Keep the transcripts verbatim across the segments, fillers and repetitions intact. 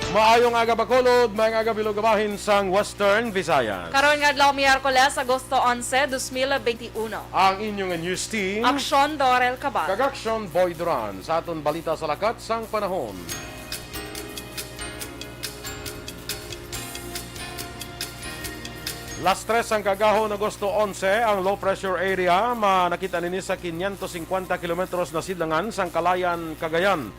Maayong aga, Bacolod. Maayong aga, bilog nga bahin sang Western Visayas. Karon nga adlaw, Miyerkules, Agosto onse, dos mil benti uno. Ang inyong news team. Aksyon, Dorel Cabal. Kag Aksyon, Boy Duran. Sa aton balita sa lakat sang panahon. Las tres ang kagahon, Agosto onse, ang low pressure area manakit-an ini sa quinientos cincuenta kilometros na sidlangan sang Calayan, Cagayan.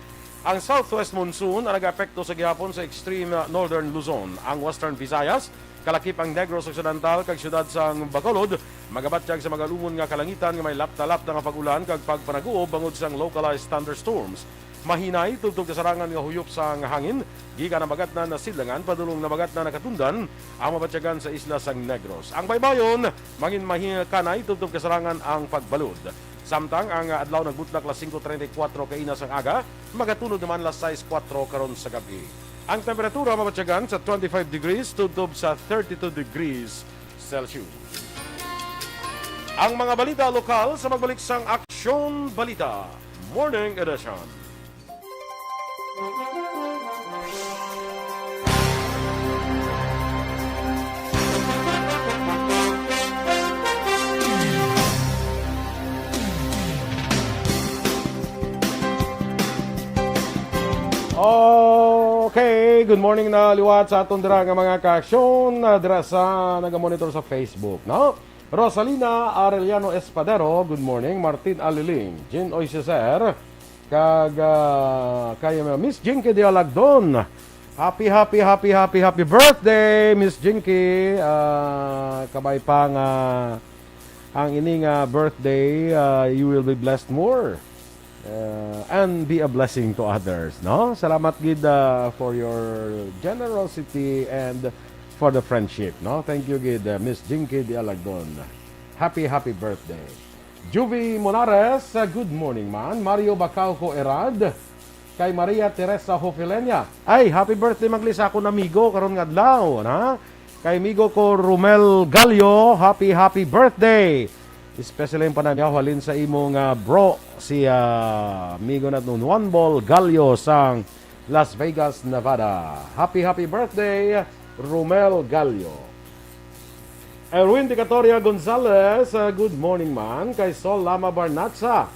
Ang southwest monsoon ang nagaapekto sa gihapon sa extreme northern Luzon, ang Western Visayas, kalakip ang Negros Occidental kag siyudad sang Bacolod. Magabatyag sa magalumon nga kalangitan nga may lapta-lapta nga pag-ulan kag pagpanaguob bangod sang localized thunderstorms. Mahinay tubtob kasarangan nga huyop sang hangin gikan ang Magatnan na sidlangan padulong na Magatnan na Katundan ang mabatyagan sa isla sang Negros. Ang baybayon, mangin mahinay tubtob kasarangan ang pagbalod. Samtang ang adlaw nagbutlak las singko treinta y cuatro kaina sang aga, magatunod naman las sais kuwatro karon sa gab-i. Ang temperatura mabatyagan sa twenty-five degrees tubtob sa thirty-two degrees Celsius. Ang mga balita lokal sa magbalik sang Aksyon Balita Morning Edition. Okay, good morning na liwat sa aton dira nga mga kaaksyon, ah, dira sa nagamonitor sa Facebook, no? Rosalina Arellano Espadero, good morning. Martin Aliling, Jean Oy Cesaer, kag, ah, kay, uh, Miss Jinky Dialagdon. Happy, happy, happy, happy, happy birthday, Miss Jinky. Ah, kabay pa nga ang ini nga birthday, ah, you will be blessed more, uh, and be a blessing to others, no? Salamat gid, uh, for your generosity and for the friendship, no? Thank you gid, uh, Miss Jinky Dialagdon. Happy, happy birthday. Juvie Monares, uh, good morning, man. Mario Bacauco Erad, kay Maria Teresa Hofilenia. Ay, happy birthday, magli sa akon amigo karon nga adlaw, na? Kay amigo ko Romel Gallo, happy, happy birthday. Especially yung panagyaw halin sa imo nga bro, si, ah, amigo naton Juan Bol Gallo sang Las Vegas, Nevada. Happy, happy birthday, Romel Gallo. Erwin Dicatoria Gonzalez, ah, good morning, man. Kay Sol Lama Barnaza,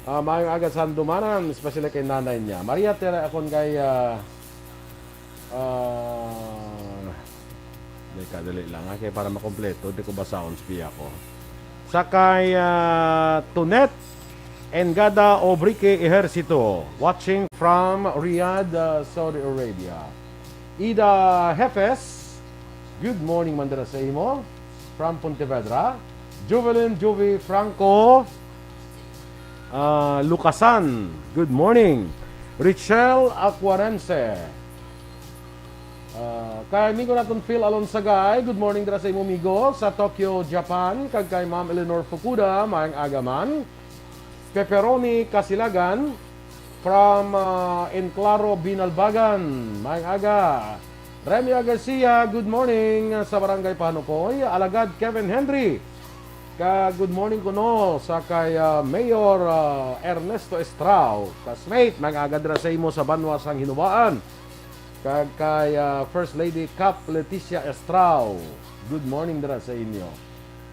ah, maayong aga sa handumanan, especially kay nanay niya. Maria Tere, akon kay, ah, ah, di ka, dali lang, ah, kay para makompleto, di ko basahon sa piya ko. Sa kay, ah, Tunet Engada Obrique Ejercito, watching from Riyadh, ah, Saudi Arabia. Ida Jefes, good morning man dira sa imo. From Pontevedra. Juvelin Juvie Franco, ah, Lucasan, good morning. Richelle Aquarense. Ah, kay amigo naton Phil Alonsagay, good morning dira sa imo amigo sa Tokyo, Japan, kag kay Ma'am Eleanor Fukuda, maayong aga man. Pepperoni Kasilagan from, ah, Enclaro, Binalbagan. Maayong aga. Remia Garcia, good morning sa Barangay Panukoy. Alagad Kevin Henry, ka good morning kuno sa kay, ah, Mayor, ah, Ernesto Estrao. Classmate, maayong aga dira sa imo sa banwa sang Hinubaan. Kag kay, ah, First Lady Cap Leticia Estrao, good morning dira sa inyo.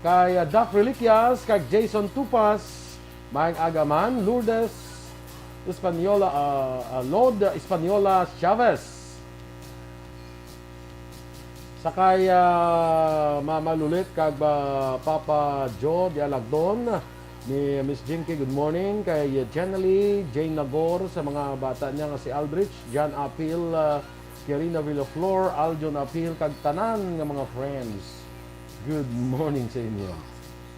Kay, ah, Doc Reliquias, kag Jason Tupas, maayong aga man. Lourdes Española, ah, ah, Lord Española Chavez. Sa kay, ah, Mama Lulit kag, ah, Papa Joe Dialagdon, ni Miss Jinky, good morning. Kay Jenny, Jane Nagor, sa mga bata niya nga si Aldrich, John Apil, ah, Kirina Villaflor, Aljon Apil, kag tanan nga mga friends. Good morning sa inyo.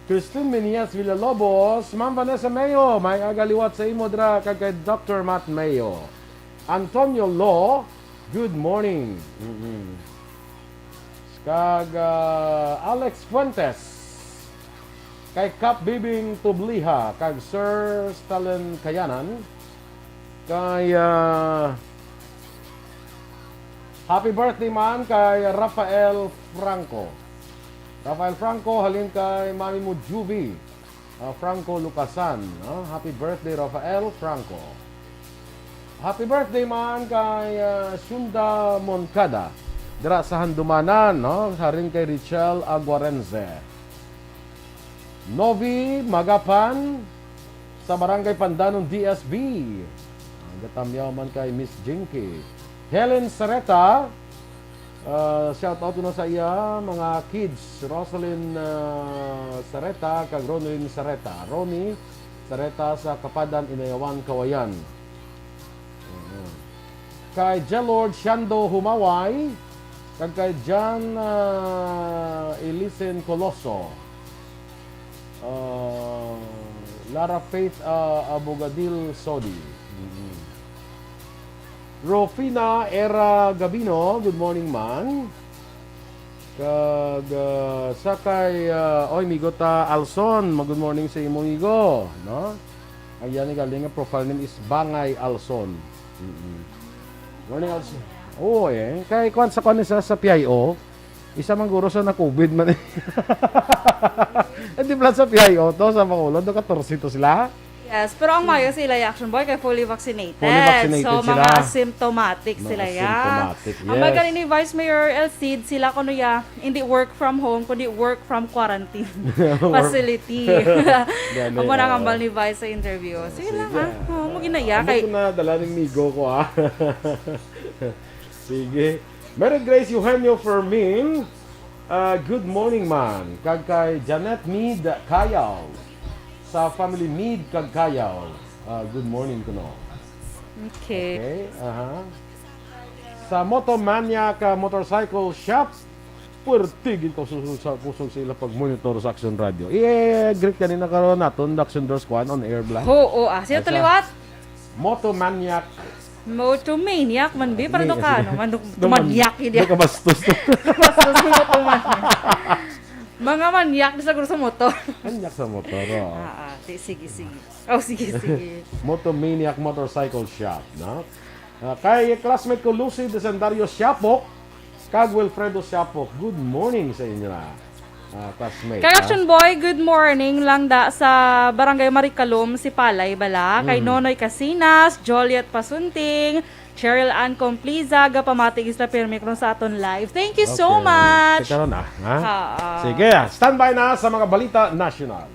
Christine Menias Villalobos, Ma'am Vanessa Mayo, maayong aga liwat sa imo dira kag kay Doctor Matt Mayo. Antonio Law, good morning. Mm-mm. Kag, ah, Alex Fuentes, kay Kap Bibing Tubliha, kag Sir Stalin Kayanan, kay, ah, happy birthday man kay Rafael Franco. Rafael Franco, halin kay Mami mo Juvie, ah, Franco Lucasan, no? Happy birthday, Rafael Franco. Happy birthday man kay, ah, Shunda Moncada, dira sa Handumanan, no? Haring kay Richelle Aguarense. Novi Magapan sa Barangay Pandanon, D S B. Ang gatamyaw man kay Miss Jinky. Helen Sareta, ah, shout out na sa iya mga kids, Rosalyn, ah, Sareta kag Ronwin Sareta. Ronnie Sareta sa Kapadan, Inayawan, Kawayan. Mhm. Kay Jelord Shando Humaway, kag kay John, ah, Ilisen Coloso. Ah, Lara Faith, ah, Abogadil Sodi. Mhm. Rufina Era Gabino, good morning, man. Kag, ah, sa kay, ah, oy, migo ta, Alson, mag-, good morning sa imo, migo, no? Ang iya ni galing nga profile name is Bangay Alson. Mm-mm. Morning, Alson. Oo, eh. Kay kwan sa kwan sa, sa P I O, isa man guro sa na-covid man, eh. Eh, di pala sa P I O to, sa Bacolod, do katorse to sila. Yes, pero ang mayo sila, ya, Action Boy, kay fully vaccinated. Fully vaccinated So, mga sila. asymptomatic Mga sila, ya. asymptomatic, Ang yes. mga ni Vice Mayor El Cid, sila kuno, ya, hindi work from home, kundi work from quarantine Work. facility. Gani, Amo na ang oo. hambal ni Vice sa interview. Sige Sige. lang, ha? Oo, mo ginaya Amo kay ko na dala ning migo ko, ha? Sige. Mary Grace Eugenio Fermin. Ah, good morning, man. Kag kay Janet Mead Cayaw. Sa family Mead kag Cayaw. Ah, good morning kuno. Okay. Okay, aha. Sa Motomaniac, ah, Motorcycle Shop, puwerte gid ko sa, sa kusog sa ila pag-monitor sa Action Radio. I-greet kanina karon naton, Action Doors Kwan, on air bla. Oo, ah. Sino Asa? to liwat? Motomaniac. Motomaniac man, bi, para Ni-, do ka, ano, man, do, do man-, manyak, hindi. do ka bastos. Bastos mo, motomaniac. Mga manyak, di sa gusto sa motor. Manyak sa motor, oh. Ah, ah, si-, sige, sige. Oh, sige, sige. Motomaniac Motorcycle Shop, no? Ah, kay classmate ko, Lucy Desendario Siapok, kag Wilfredo Siapok. Good morning sa inyo na, ah, classmate, Kay ha? Action Boy, good morning lang da sa Barangay Maricalom, si Palay bala, kay Mm. Nonoy Casinas, Joliet Pasunting, Cheryl Ann Compliza, gapamati isla pirmi kuno sa aton live. Thank you so Okay. much. Teka lang, ah, ha? Ha, ah. Sige, ah, standby na sa mga balita nasyonal.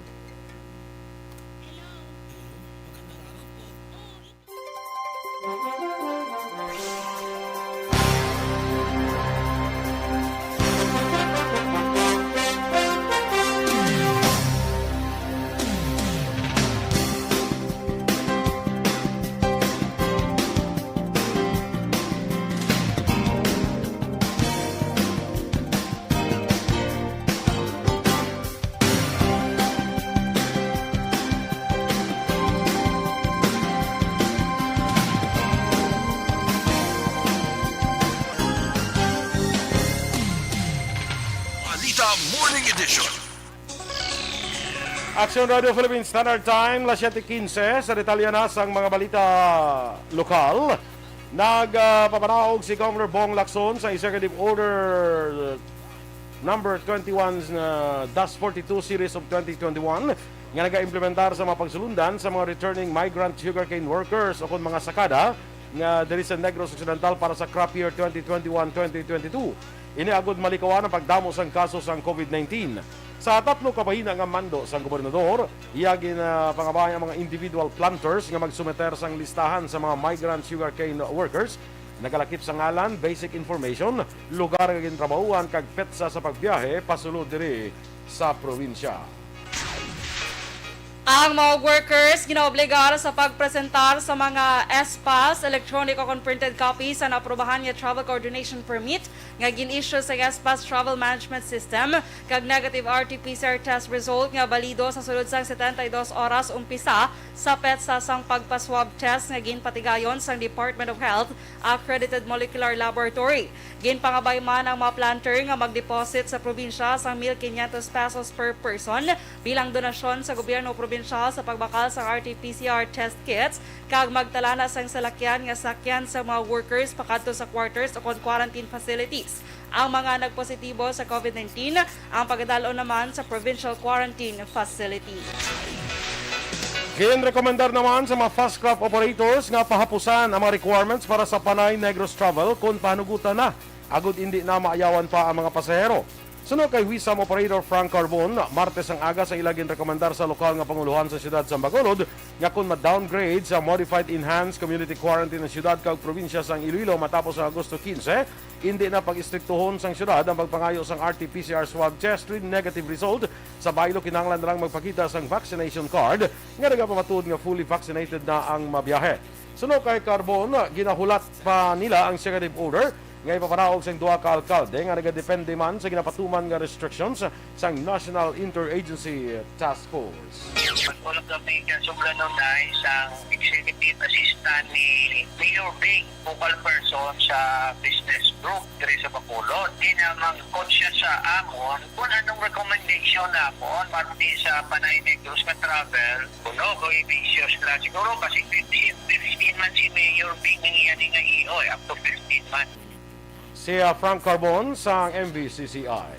Balita Morning Edition. Action Radio Philippine Standard Time, las siete quince. Sa detalye na sang mga balita lokal, nag, ah, papanaog si Governor Bong Lacson sa Executive Order number twenty-one, uh, dash forty-two series of twenty twenty-one nga nagaimplementar sa mga pagsulundan sa mga returning migrant sugarcane workers o kon mga sakada nga diri sa Negros Occidental para sa crop year twenty twenty-one, twenty twenty-two. Ini agud malikawan ang pagdamo sang kaso sang COVID nineteen. Sa tatlo ka bahina nga mando sang gobernador, iya ginapangabay ang mga individual planters nga magsumeter sang listahan sa mga migrant sugarcane workers, nagalakip sa ngalan, basic information, lugar nga gintrabahuan, kag petsa sa pagbiyahe pasulod diri sa probinsya. Ang mga workers ginaobligar sa pagpresentar sa mga S pass, electronic o printed copy sa naaprobahan nga travel coordination permit nga gin-issue sa S pass Travel Management System, kag negative R T P C R test result nga balido sa sulod sang setenta y dos oras umpisa sa petsa sang pagpa-swab test nga ginpatigayon sang Department of Health Accredited Molecular Laboratory. Ginpangabay man ang mga planter nga mag-deposit sa probinsya sang mil quinientos pesos per person bilang donasyon sa gobyerno probinsyal sa pagbakal sang R T P C R test kits kag magtalana sang salakyan nga sakyan sa mga workers pakadto sa quarters o kon quarantine facilities. Ang mga nagpositibo sa COVID nineteen ang pagadal-on naman sa provincial quarantine facility. Ginrekomendar naman sa mga fast craft operators nga pahapusan ang mga requirements para sa Panay Negros travel kon pahanugutan na, agud indi na maayawan pa ang mga pasahero. Suno kay Wisam Operator Frank Carbon, Martes ang aga sa ila ginrekomendar sa lokal nga pangulohan sa siyudad sa Bacolod nga kon ma-downgrade sa modified enhanced community quarantine ang siyudad kag probinsya sang Iloilo matapos ang Agosto quince, hindi na pag-istriktuhon sang siyudad ang pagpangayo sang R T P C R swab test with negative result sa baylo, kinahanglan na lang magpakita sang vaccination card nga nagapamatud nga fully vaccinated na ang mabiyahe. Suno kay Carbon, ginahulat pa nila ang executive order nga ipapanaog sang duha ka alkalde nga nagadepende man sa ginapatuman nga restrictions sang National Interagency Task Force. Magkulog kami ka sobra nun, dahil sa executive assistant ni Mayor Bing, focal person sa business group diri sa Bacolod. Di na mangkonsya sa amon kung anong recommendation namon parte sa Panay Negros nga travel. Kuno, kung i-vicious lang siguro, kasi fifteen, fifteen man si Mayor Bing ang iya ni nga E O, eh, up to fifteen man. Si, ah, Frank Carbon sang M V C C I.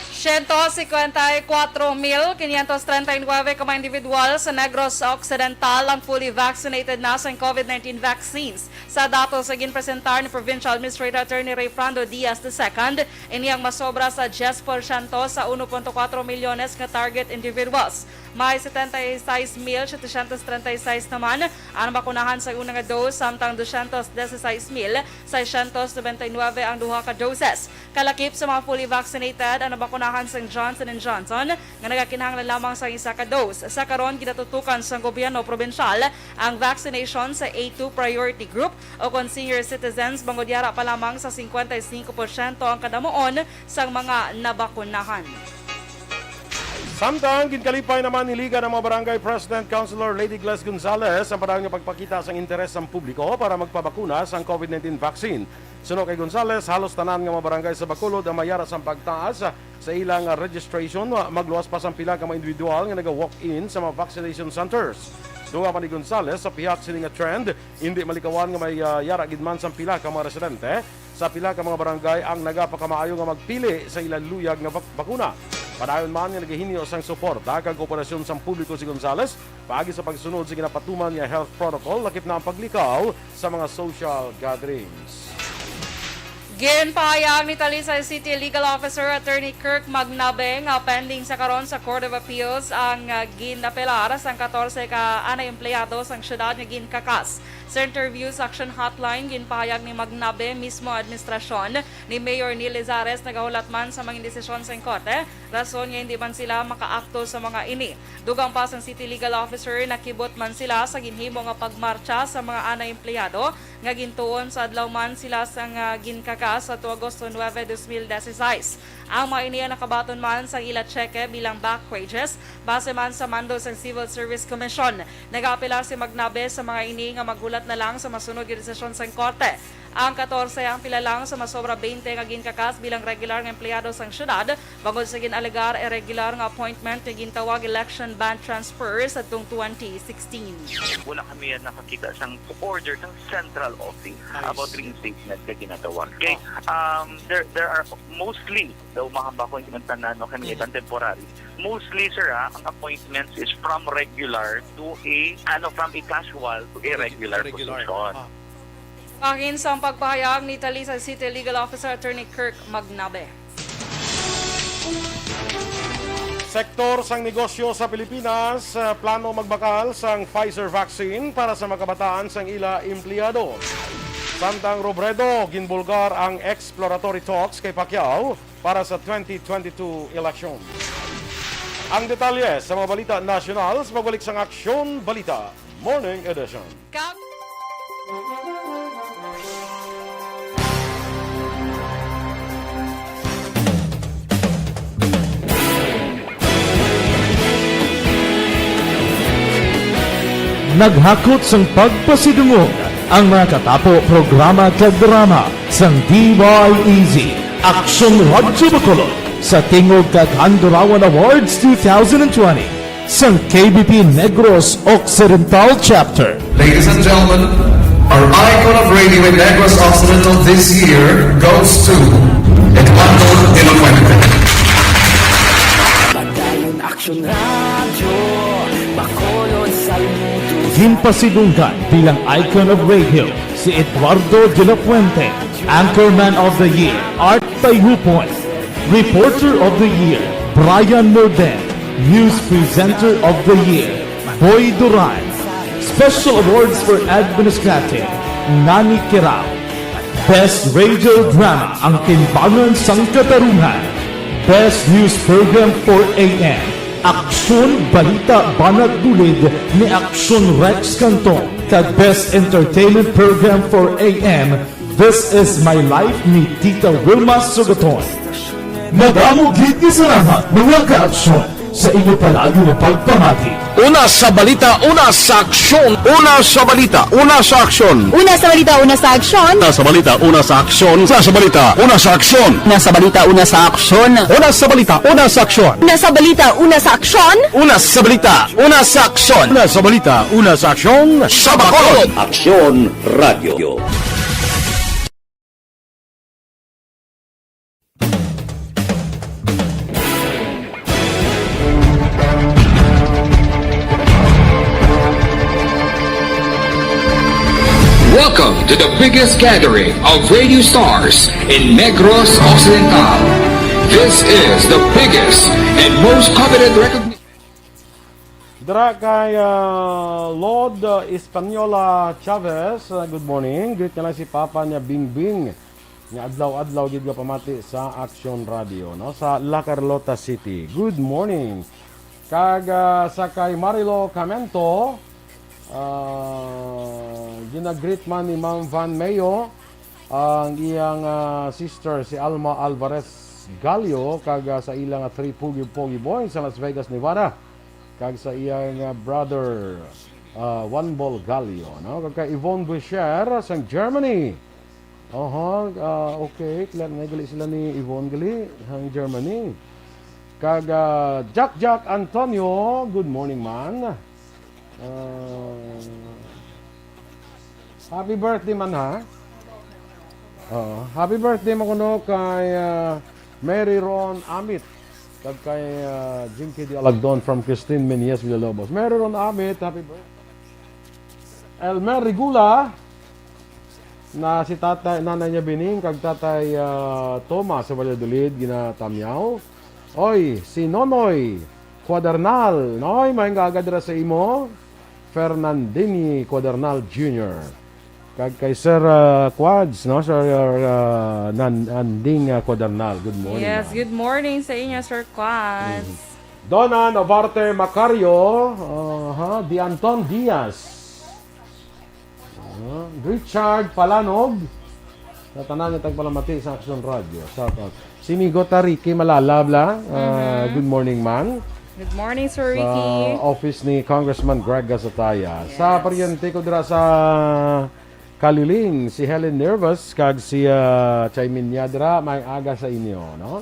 Siyento cincuenta y cuatro mil quinientos treinta y nueve ka mga individual sa Negros Occidental ang fully vaccinated na sa COVID nineteen vaccines. Sa datos nga ginpresentar ni Provincial Administrator Attorney Rayfrando Diaz the second, ini ang masobra sa diyes porsyento sa uno punto kuwatro milyones nga target individuals. May setenta y seis mil setecientos treinta y seis naman ang bakunahan sa una nga dose, samtang doscientos dieciséis mil seiscientos noventa y nueve ang duha ka doses. Kalakip sa mga fully vaccinated ang nabakunahan sang Johnson and Johnson nga nagakinahanglan lamang sang isa ka dose. Sa karon, ginatutukan sang gobyerno probinsyal ang vaccination sa A two priority group o kon senior citizens, bangod yara pa lamang sa cincuenta y cinco porsyento ang kadamuon sang mga nabakunahan. Samtang ginkalipay naman ni Liga ng mga Barangay President Councilor Lady Gles Gonzalez ang padayon nga pagpakita sang interes sang publiko para magpabakuna sang COVID nineteen vaccine. Suno kay Gonzalez, halos tanan nga mga barangay sa Bacolod ang may yara sang pagtaas sa ilang registration, magluwas pa sang pila ka mga individual nga naga-walk-in sa mga vaccination centers. Dugang pa ni Gonzalez, sa pihak sini nga trend, hindi malikawan nga may, ah, yara gid man sang pila ka mga residente sa pila ka mga barangay ang nagapakamaayo nga magpili sa ilang luyag nga bak-, bakuna. Padayon man nga nagahingyo sang suporta kag kooperasyon sang publiko si Gonzalez paagi sa pagsunod sa ginapatuman nga health protocol, lakip na ang paglikaw sa mga social gatherings. Ginpahayag ni Talisay City Legal Officer Attorney Kirk Magnabe nga pending sa karon sa Court of Appeals ang, ah, ginapelar sang katorse ka anay empleyado sang siyudad nga ginkakas. Sa interview sa Action Hotline, ginpahayag ni Magnabe mismo ang administrasyon ni Mayor Neil Lizares nagahulat man sa mga desisyon sang korte, rason nga hindi man sila makaakto sa mga ini. Dugang pa sang City Legal Officer, nakibot man sila sa ginhimo nga pagmartsa sa mga anay empleyado nga gintuon sa adlaw man sila sang, ah, ginkakas sa Agosto nuebe, dos mil dieciséis. Ang mga ini ang nakabaton man sang ila tseke bilang back wages, base man sa mando sang Civil Service Commission. Nagaapelar si Magnabe sa mga ini nga maghulat na lang sa masunod nga desisyon sang korte. Ang katorse ang pila lang sa masobra twenty nga ginkakas bilang regular nga empleyado sang siyudad, bangod sa gin-alegar irregular nga appointment nga gintawag election bond transfer sa tung twenty sixteen. Wala kami yan nakakita sang order sang central office I about see. Reinstatement nga ginatawag. Okay? Ah. Um, there, there are mostly, daw mahambakon yung tanan, no, kami Mm. itan temporary. Mostly, sir, ah, ang appointments is from regular to a, ano, from a casual to a Regu-, regular regular. Position. Ah. Bahin sang pagpahayag ni Talisay City Legal Officer Attorney Kirk Magnabe. Sektor sang negosyo sa Pilipinas, ah, plano magbakal sang Pfizer vaccine para sa mga kabataan sang ila empleyado. Samtang Robredo, ginbulgar ang exploratory talks kay Pacquiao para sa twenty twenty-two election. Ang detalye sa mga balita nasyonal sa pagbalik sang Aksyon Balita Morning Edition. Kag Naghakot sang pagpasidungog ang mga katapo programa kag drama sang D Y E Z, Aksyon Radyo Bacolod, sa tingog kag Handurawan Awards two thousand twenty. Sang K B P Negros Occidental Chapter. Ladies and gentlemen, our icon of radio in Negros Occidental this year goes to Eduardo Elocuente. Padayon Aksyon Radyo, Bacolod. Ginpasidunggan bilang icon of radio si Eduardo de la Fuente, Anchorman of the Year, Art Tayhupon, Reporter of the Year, Brian Morden, News Presenter of the Year, Boy Duran, Special Awards for Administrative, Nani Kirao, Best Radio Drama, Ang Timbangan sang Katarungan, Best News Program for A M, Aksyon Balita Banat Bulid ni Aksyon Rex Canton, kag Best Entertainment Program for A M, This Is My Life ni Tita Wilma Sugaton. Madamo gid nga salamat, mga kaaksyon, sa inyo palagi nga pagpamati. Una sa balita, una sa aksyon. Una sa balita, una sa aksyon. Una sa balita, una sa aksyon. Una sa balita, una sa aksyon. Una sa balita, una sa aksyon. Una sa balita, una sa aksyon. Una sa balita, una sa aksyon. Una sa balita, una sa aksyon. Una sa balita, una sa aksyon. Una sa balita, una sa aksyon. Sa Bacolod. Aksyon Radio. Welcome to the biggest gathering of radio stars in Negros Occidental. This is the biggest and most coveted recognition. Dira kay, ah, Lord, ah, Española Chavez, ah, good morning. Greet niya lang si Papa niya, Bingbing, nga adlaw-adlaw gid nga pamati sa Action Radio, no, sa La Carlota City. Good morning. Kag, ah, sa kay Marilo Camento, ah, ginagreet man ni Ma'am Van Mayo ang iyang, ah, sister, si Alma Alvarez Gallo, kag, ah, sa ila nga three Pogi Pogi Boys sa Las Vegas, Nevada, kag sa iyang, ah, brother, ah, Juan Bol Gallo, no? Kag kay Yvonne Buisher sa Germany. Oho, ah, okay. Kilala na gali sila ni Yvonne gali sa Germany. Kag, ah, Jack Jack Antonio, good morning, man. Ah, happy birthday man, ha? Oo. Happy birthday mo kuno kay, ah, Mary Ron Amit. Kag kay, ah, Jinky Di Alagdon from Christine Menyes Villalobos. Mary Ron Amit, happy birthday. Elmer Regula, na si tatay, nanay niya Bining, kag tatay, ah, Thomas sa Valladolid, ginatamyaw. Oy, si Nonoy Cuadernal. Noy, maayong aga dira sa imo. Fernandini Cuadernal Junior. Kag kay Sir, ah, Quads, no? Sir, ah, Nan-, Anding, ah, Cuadernal. Good morning, Yes, ma'am. Good morning sa inyo, Sir Quads. Mm. Donna Novarte Macario, aha, Di Anton Diaz. Ah, Richard Palanog. Sa tanan nga tagpalamati sa Action Radio. Shout out. Si Migo ta Ricky Malala, bla. Ah, Mhm. Good morning, man. Good morning, Sir Sa Ricky. Office ni Congressman Greg Gasataya. Sa Yes. Paryente ko dira sa Kaliling, si Helen Nervous, kag si, ah, Chaymin Yadra, may aga sa inyo, no?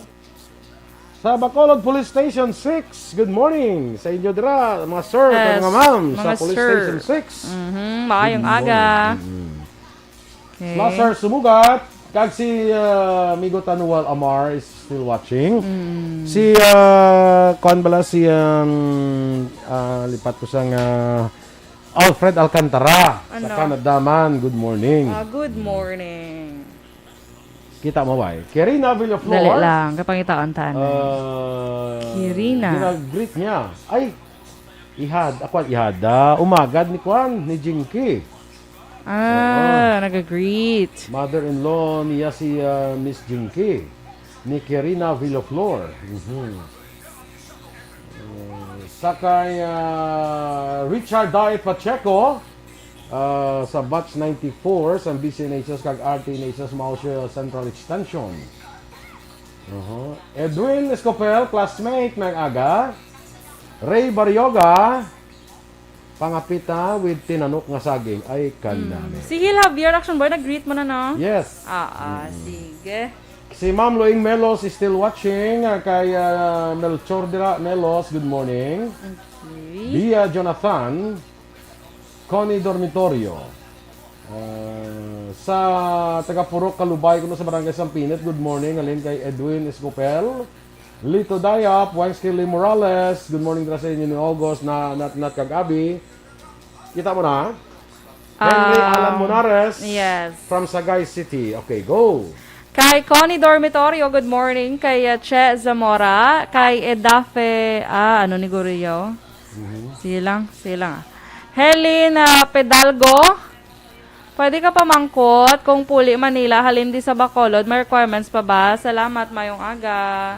Sa Bacolod Police Station six, good morning sa inyo dira, mga sir, kag Yes, mga ma'am, sa mga Police sir. Station six. Mhm, maayong Good morning. Aga. Mm. Okay. Lazar Sumugat, kag si, ah, Migo Tanual Amar is still watching. Mm. Si, ah, kuan bala, si, um, ah, lipat ko sang, ah, Alfred Alcantara sa Ano? Canada man. Good morning. Ah, good morning. Kita mo ba? Kirina Villaflor. Dali lang, kapangitaan ta na. Ah, Kirina. Ginag-greet niya. Ay, ihad, ako ang ihada. Umagad ni Kwan, ni Jinky. Ah, Oo. Nag-greet. Mother-in-law niya si, ah, Miss Jinky. Ni Kirina Villaflor. Mhm. Uh, sa kay, ah, Richard Dai Pacheco, ah, sa batch ninety-four sa B C N H S kag R T N H S, Mao siya Central Extension. Aha. Edwin Escopel, classmate, may aga. Ray Barrioga, pangapita with tinanok nga saging. Ay, Mm. kanami. Si Hil Javier, Action Boy, nag-greet mo na, no? Yes. Ah, ah, Mm. sige. Si Ma'am Loing Melos is still watching, ah, kay, ah, Melchor Dira Melos, good morning. Okay. Bia Jonathan, Connie Dormitorio. Ah, sa taga Purok Kalubay, kuno sa Barangay Sampinit, good morning. Halin kay Edwin Escopel. Lito Dayap, Wang's Kelly Morales, good morning dira sa inyo ni August, na, Nat, Nat, kag Abi. Kita mo na? Henry Ah, Alan Monares yes. from Sagay City. Okay, go. Kay Connie Dormitorio, good morning. Kay, uh, Che Zamora, kay Edafe, ah, ano ni Gurio? Mhm. Sige lang, sige lang, ah. Helena Pedalgo, pwede ka pamangkot kung puli Manila, halin di sa Bacolod, may requirements pa ba? Salamat, mayong aga.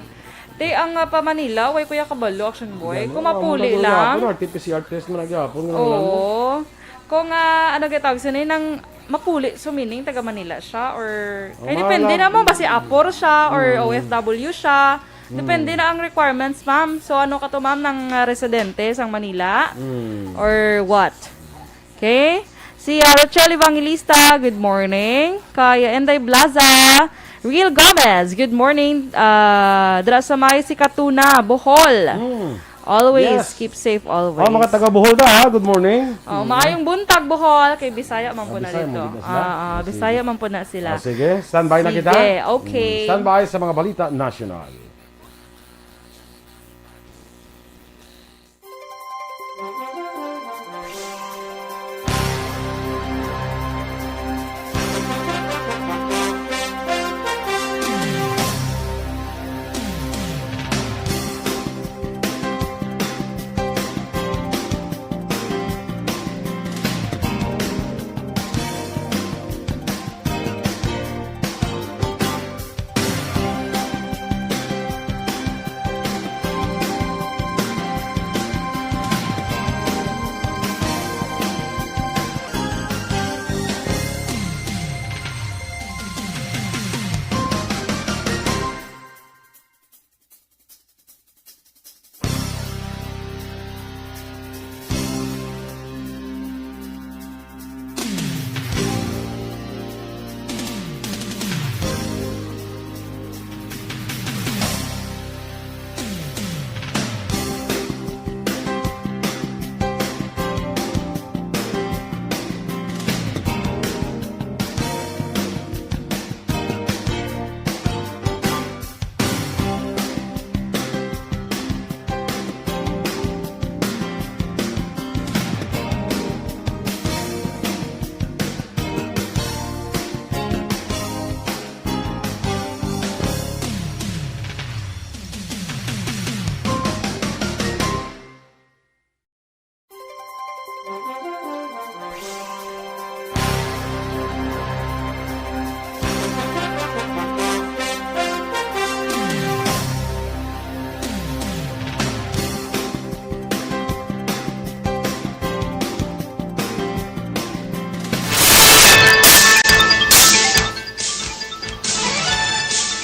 Ti, ang, ah, pa Manila, way kuya kabalo, Action Boy. Gani, Kung ah, mapuli mura lang. Gihapon, R T P C R test man na gihapon, nga lang. Oo. Kung, ah, ano gitawag sini, nang mapuli, so meaning taga Manila siya, or, Oh, kay depende mala-, na mo, basi mm. APOR siya, or Mm. O F W siya. Depende Mm. na ang requirements, ma'am. So, ano ka to, ma'am, ng, ah, residente sang Manila? Mm. Or what? Okay? Si, ah, Rochelle Evangelista, good morning. Kay Enday Blaza, Real Gomez, good morning. Ah, dira sa may Sikatuna, Bohol. Mm. Always Yes. keep safe always. Oh, mga taga Bohol da, ha? Good morning. Oh, Mm. maayong buntag, Bohol. Kay Bisaya man Ah, po na Bisaya dito. man dito sila? Ah, ah, Ah, sige. Bisaya man po na sila. Ah, sige, standby na Sige, kita. okay. Mm, standby sa mga balita nasyonal.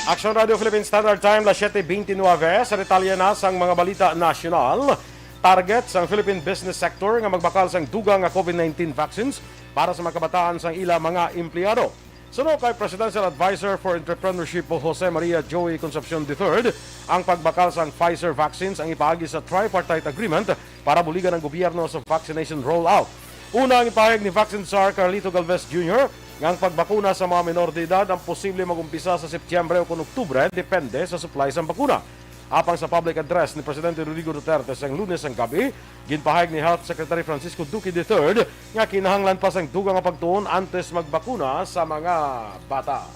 Action Radio Philippine Standard Time, las siete veintinueve. Sa detalye na sang mga balita nasyonal, target sang Philippine business sector nga magbakal sang dugang nga COVID nineteen vaccines para sa mga kabataan sang ila mga empleyado. Suno kay Presidential Advisor for Entrepreneurship Jose Maria Joey Concepcion the third, ang pagbakal sang Pfizer vaccines ang ipaagi sa tripartite agreement para buligan ang gobyerno sa vaccination rollout. Una, ang ipahayag ni Vaccine Czar Carlito Galvez Junior nga ang pagbakuna sa mga menor de edad ang posible mag-umpisa sa Setyembre o kon Oktubre, depende sa supply sang bakuna. Apang sa public address ni Presidente Rodrigo Duterte sang Lunes sang gabi, ginpahayag ni Health Secretary Francisco Duque the third nga kinahanglan pa sang dugang nga pagtuon antes magbakuna sa mga bata.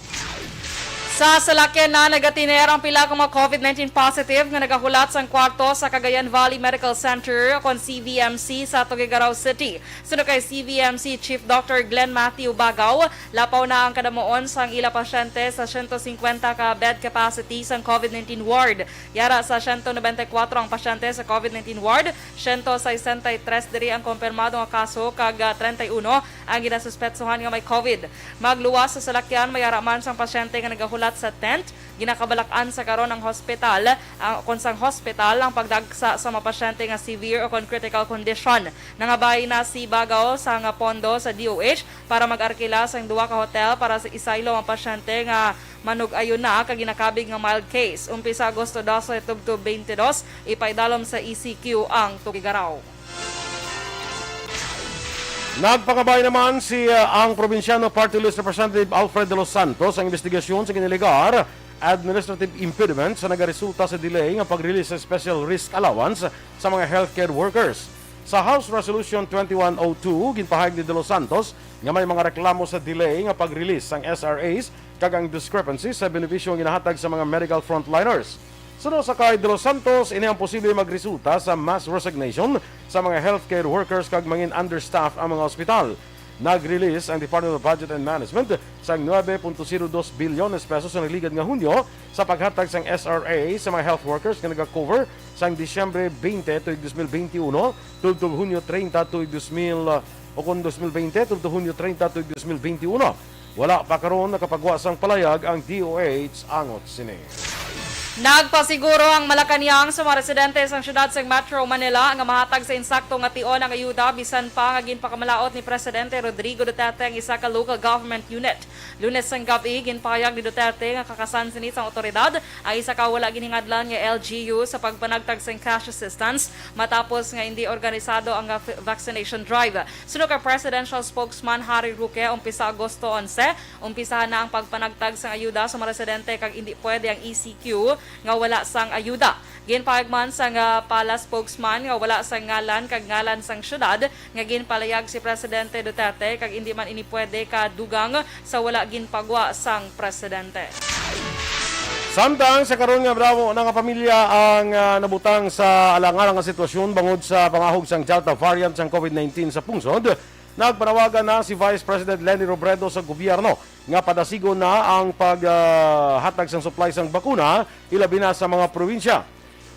Sa salakyan na nagatiner ang pila ka mga COVID nineteen positive nga nagahulat sang kwarto sa Cagayan Valley Medical Center, kon C V M C, sa Tuguegarao City. Suno kay C V M C Chief Doctor Glenn Matthew Bagaw, lapaw na ang kadamuon sang ila pasyente sa siyento singkwenta ka bed capacity sang COVID nineteen ward. Yara sa siyento nobenta y kuwatro ang pasyente sa COVID nineteen ward, siyento sesenta y tres diri ang kumpirmado nga kaso, kag, ah, treinta y uno ang ginasuspetsuhan nga may COVID. Magluwas sa salakyan, may ara man sang pasyente nga nagahulat sa tent. Ginakabalak-an sa karon ang hospital, ang, kon sang hospital ang pagdagsa sa mga pasyente nga severe o kon critical condition. Nangabay na si Bagaw sang pondo sa D O H para mag-arkila sang duha ka hotel para sa isaylo ang pasyente nga manug-ayon na kag ginakabig nga mild case. Umpisa Agosto dose tubtob twenty-two, ipaidalom sa E C Q ang Tuguegarao. Nagpakabay naman si, uh, ang Probinsyano Party List Representative Alfred De Los Santos ang investigasyon sa ginalegar administrative impediment sa nagaresulta sa delay nga pag-release sa special risk allowance sa mga healthcare workers. Sa House Resolution twenty-one oh two, ginpahayag ni De Los Santos nga may mga reklamo sa delay nga pag-release sang S R As kag ang discrepancy sa benepisyo nga ginahatag sa mga medical frontliners. Suno sa kay De Los Santos, ini ang posible magresulta sa mass resignation sa mga healthcare workers kag mangin understaff ang mga ospital. Nag-release ang Department of Budget and Management sang nuebe punto zero dos bilyones pesos sa nagligad nga Hunyo sa paghatag sang S R A sa mga health workers nga nagakover sang Disyembre twenty tuig dos mil twenty-one tubtob Hunyo treinta tuig dos mil, o kon dos mil twenty tubtob Hunyo treinta tuig dos mil twenty-one. Wala pa karon nakapagwa sang palayag ang D O H angot sini. Nagpasiguro ang Malacañang sa mga residente sang siyudad sang Metro Manila nga mahatag sa insakto nga tion ang ayuda, bisan pa nga ginpakamalaot ni Presidente Rodrigo Duterte ang isa ka local government unit. Lunes sang gab-i, ginpahayag ni Duterte nga kakasan sini sang awtoridad ang isa ka wala ginhingadlan nga L G U sa pagpanagtag sang cash assistance matapos nga indi organisado ang, uh, vaccination drive. Suno kay Presidential Spokesman Harry Roque, umpisa Agosto onse, umpisahan na ang pagpanagtag sang ayuda sa mga residente kag indi pwede ang E C Q nga wala sang ayuda. Ginpahayag man sang, ah, palace spokesman nga wala sang ngalan kag ngalan sang siyudad nga ginpalayag si Presidente Duterte kag indi man ini pwede ka dugang sa wala ginpagwa sang presidente. Samtang sa karon nga madamo na nga pamilya ang, ah, nabutang sa alangalang nga sitwasyon bangod sa pangahog sang Delta variant sang COVID nineteen sa pungsod, nagpanawagan na si Vice President Leni Robredo sa gobyerno nga padasigon na ang pag, ah, hatag sang supply sang bakuna, ilabi na sa mga probinsya.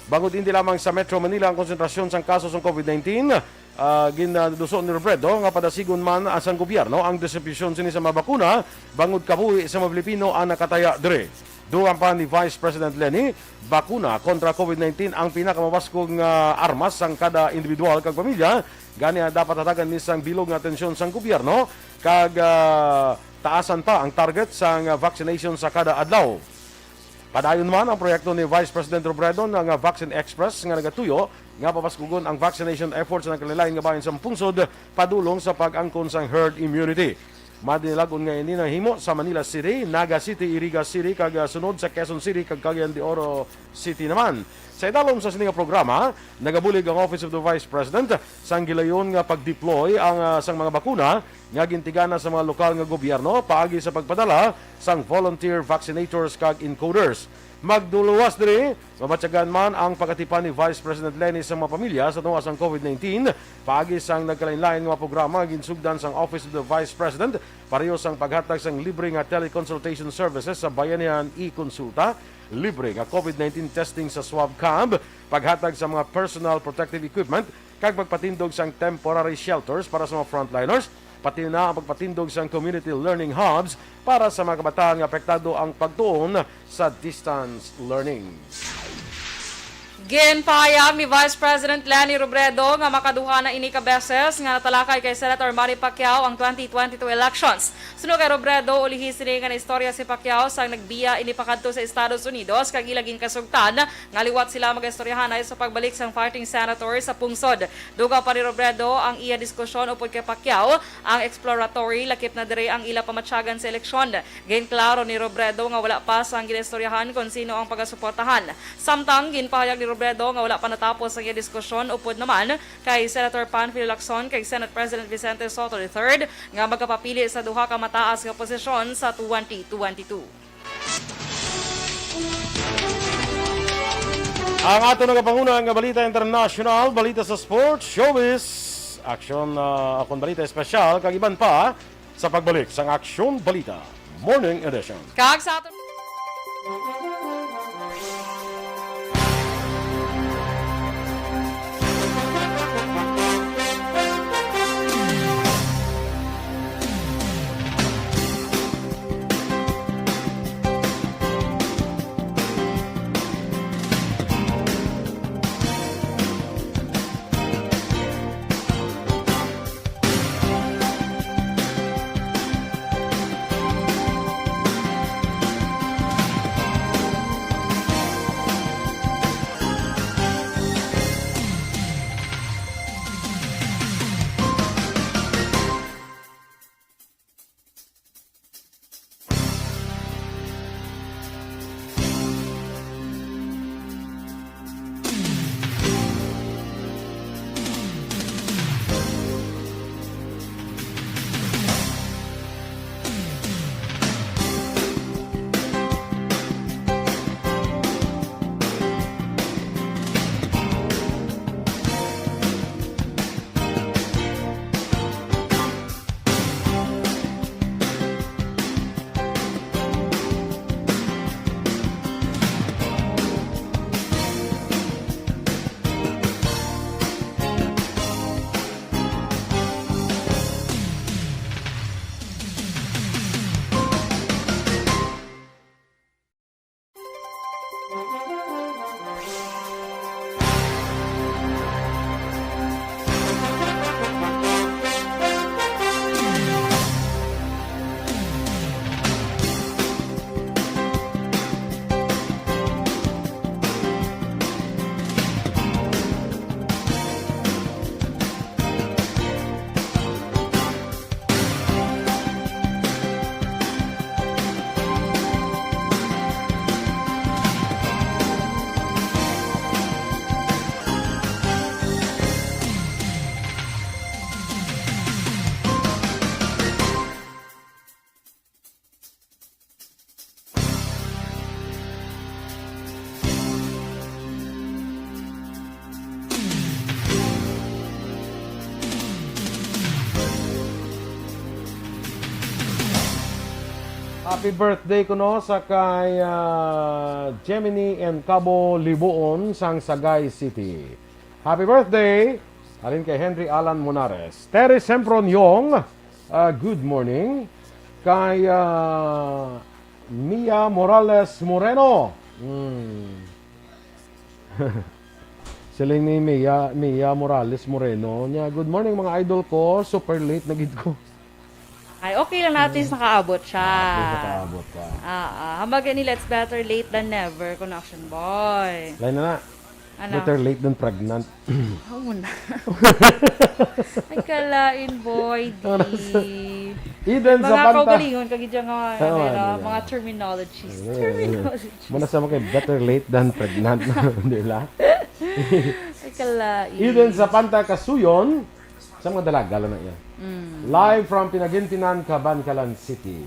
Bangod indi lamang sa Metro Manila ang konsentrasyon sang kaso sang COVID nineteen, ah, ginduso ni Robredo nga padasigon man, ah, sang gobyerno ang distribusyon sini sa mga bakuna, bangod kabuhi sa mga Pilipino ang nakataya diri. Dugang pa ni Vice President Leni, bakuna kontra COVID nineteen ang pinakamabaskog nga armas sang kada individual kag pamilya, gani dapat hatagan ni sang bilog nga atensyon sang gobyerno kag, ah, taasan pa ang target sang vaccination sa kada adlaw. Padayon man ang proyekto ni Vice President Robredo nga, nga Vaccine Express nga nagatuyo nga pabaskog-on ang vaccination efforts sa nagkalain-lain nga bahin sa pungsod padulong sa pag-angkon sang herd immunity. Madinalag-on nga ini nahimo sa Manila City, Naga City, Iriga City, kag, ah, sunod sa Quezon City kag Cagayan de Oro City naman. Sa idalom sa sini nga programa, nagabulig ang Office of the Vice President sang gilayon nga pag-deploy ang, ah, sang mga bakuna nga gintigana sa mga lokal nga gobyerno paagi sa pagpadala sang volunteer vaccinators kag encoders. Magduluwas diri, mabatyagan man ang pag-atipan ni Vice President Leni sa mga pamilya sa tunga sang COVID nineteen, paagi sang nagkalain-lain nga mga programa nga ginsugdan sang Office of the Vice President, pareho sang paghatag sang libre nga teleconsultation services sa Bayanihan e-Consulta, libre nga COVID nineteen testing sa swab cab, paghatag sa mga personal protective equipment, kag pagpatindog sang temporary shelters para sa mga frontliners, pati na ang pagpatindog sang community learning hubs para sa mga kabataan nga apektado ang pagtuon sa distance learning. Ginpahayag ni Vice President Leni Robredo nga makaduha na ini ka beses nga natalakay kay Senator Manny Pacquiao ang twenty twenty-two elections. Suno kay Robredo, ulihi sini nga naistorya si Pacquiao sang nagbiya ini pakadto sa Estados Unidos kag ila ginkasugtan nga liwat sila mag-istoryahanay sa pagbalik sang fighting senator sa pungsod. Dugang pa ni Robredo ang iya diskusyon upod kay Pacquiao, ang exploratory, lakip na diri ang ila pamatyagan sa eleksyon. Ginklaro ni Robredo nga wala pa sang ginaistoryahan kon sino ang pagasuportahan. Samtang ginpahayag ni Robredo nga wala pa natapos ang iya diskusyon upod naman kay Senator Panfilo Lacson kag Senate President Vicente Sotto the third nga magapapili sa duha ka mataas nga posisyon sa twenty twenty-two. Ang ato nagapanguna nga balita internasyonal, balita sa sports, showbiz, aksyon, ah, akon balita espesyal, kag iban pa sa pagbalik sang Aksyon Balita Morning Edition. Kag sa aton Happy birthday kuno sa kay, ah, Gemini and Cabo Libuon sang Sagay City. Happy birthday! Halin kay Henry Alan Monares. Terry Sempron Yong, ah, good morning. Kay, ah, Mia Morales Moreno. Hmm. Siling ni Mia, Mia Morales Moreno. Niya, "Good morning, mga idol ko. Super late na gid ko." Ay, okay lang na, at least nakaabot siya. Ah, at least nakaabot ka. Ah, ah. Hambag ni, "It's better late than never," kuno, Action Boy. Lain na na. Ano? Better late than pregnant. Amo na. Ay, kalain, boy, di. Ano sa Eden Mga Zapanta. Kaugalingon, kagidya nga, Oo, ano, ano, mga ano. Terminologies. Eh, Terminologies. Muna sa mga better late than pregnant. Di ba? Ay, kalain. Eden Zapanta Kasuyon, sa mga dalaga lang na iya. Mm. Live from Pinagintinan, Kabankalan City.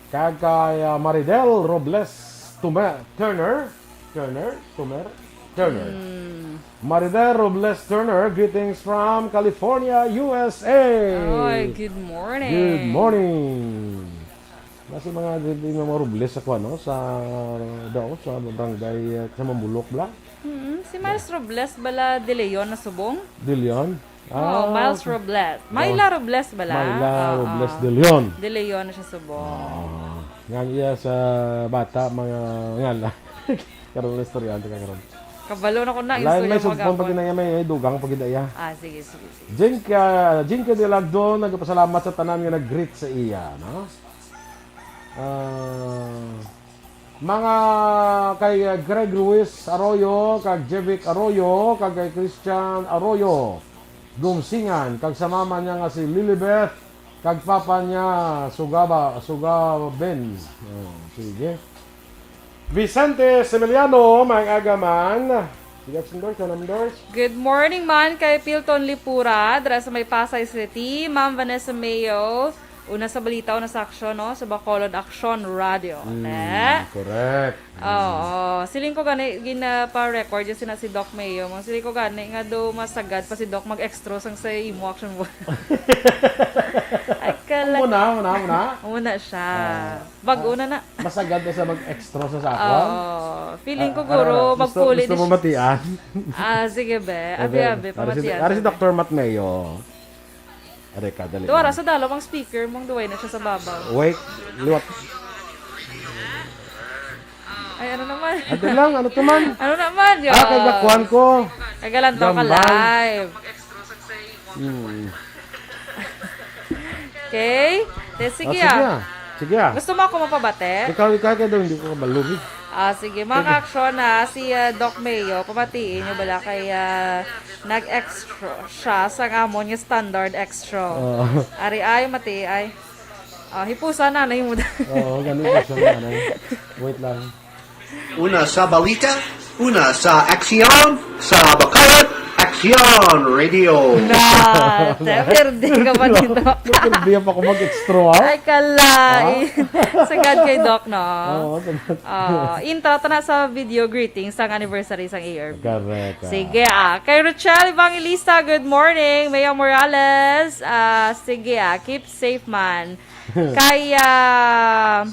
Kag kay, ah, Maridel Robles Tumer, Turner, Turner, Tumer, Turner. Mm. Maridel Robles Turner, greetings from California, U S A. Oy, good morning. Good morning. Nasi mga, di, di mga Robles sa kuwan, no? Sa, daw, sa barangay, uh, sa Mambulok, bala? Mm, si Miles Robles, bala, De Leon na subong? De Leon? Oh, Ah, Miles okay. Robles. Oh. Myla Robles, bala? Myla Oo. Robles De Leon. De Leon na siya subong. Ah, nga iya sa bata, mga, nga la. Karon na istorya, anto ka karon. Kabalo na ko na, Lain istorya may mo sugpon gapon. Pag ginaya, may dugang pag ginaya. Ah, sige, sige, sige. Jinka, Jinka Delagdo, nagpasalamat sa tanan nga nag-greet sa iya, no? Ah, mga kay, uh, Greg Ruiz Arroyo, kag Jevic Arroyo, kag kay Christian Arroyo Gumsingan, kag sa mama niya nga si Lilibeth, kag papa niya Sugaba, Sugaben. Oh, sige. Vicente Similiano, maayong aga man. Sige, Sendor, sa Namdors. Good morning man kay Pilton Lipura, dira sa may Pasay City. Ma'am Vanessa Mayo, una sa balita, una sa aksyon, no? Sa Bacolod Aksyon Radio. Mm, Ne? Correct. Oo. Siling ko gani, ginapa-record yung sina si Doc Mayo. Mga siling ko gani nga do masagad pa si Doc mag-extra sang sa imo action mo. Ay, kala- Muna, muna, muna. Muna siya. Ah. Bag-o na na. Masagad na sa mag-extra sa sakon? Oo. Feeling ko, Ah, guro, ah, gusto, magpuli gusto di mo siya. Matian? Ah, sige, be. Eh, Abi, be, abi, ari si, pamatian, ari si be. Doktor Matt Mayo. Ari ka, dali Tuwara lang. Sa dalom ang speaker mong duway na siya sa babaw. Wait, liwat. Ay, ano naman? Ate lang, ano to man? Ano naman, yo? Ah, kay Bakwan ko. Kagalantaw ka Gambang. Live. Hmm. Okay? Te, sige, Oh, sige, ah. Ah. Sige, ah. Gusto mo ako mapabati? Ikaw, ikaw, kaya daw hindi ko kabalo, eh. Ah, sige. Mga Sige. Ka-aksyon, ah, si, ah, Doc Mayo, pamatiin nyo bala kay, ah, nag-extra siya sa ngamon nga standard extra. Oo. Ari ay, mati ay. Ah, hipusa na, na yung muda. Oo, ganun po siya, nanay. Wait lang. Una sa balita, una sa aksyon, sa Bacolod Aksyon Radio. Na, te, perde ka pa dito. Perde pa ako mag-extra, ha? Ay, kalay. Ha? Sagad kay Doc, no? Oo, sagad. Ah, intra ta na sa video greetings sang anniversary sang A R B. Correct, ah. Sige, ah. Kay Rochelle Evangelista, good morning. Mayor Morales, ah, sige, ah. Keep safe, man. Kay, ah,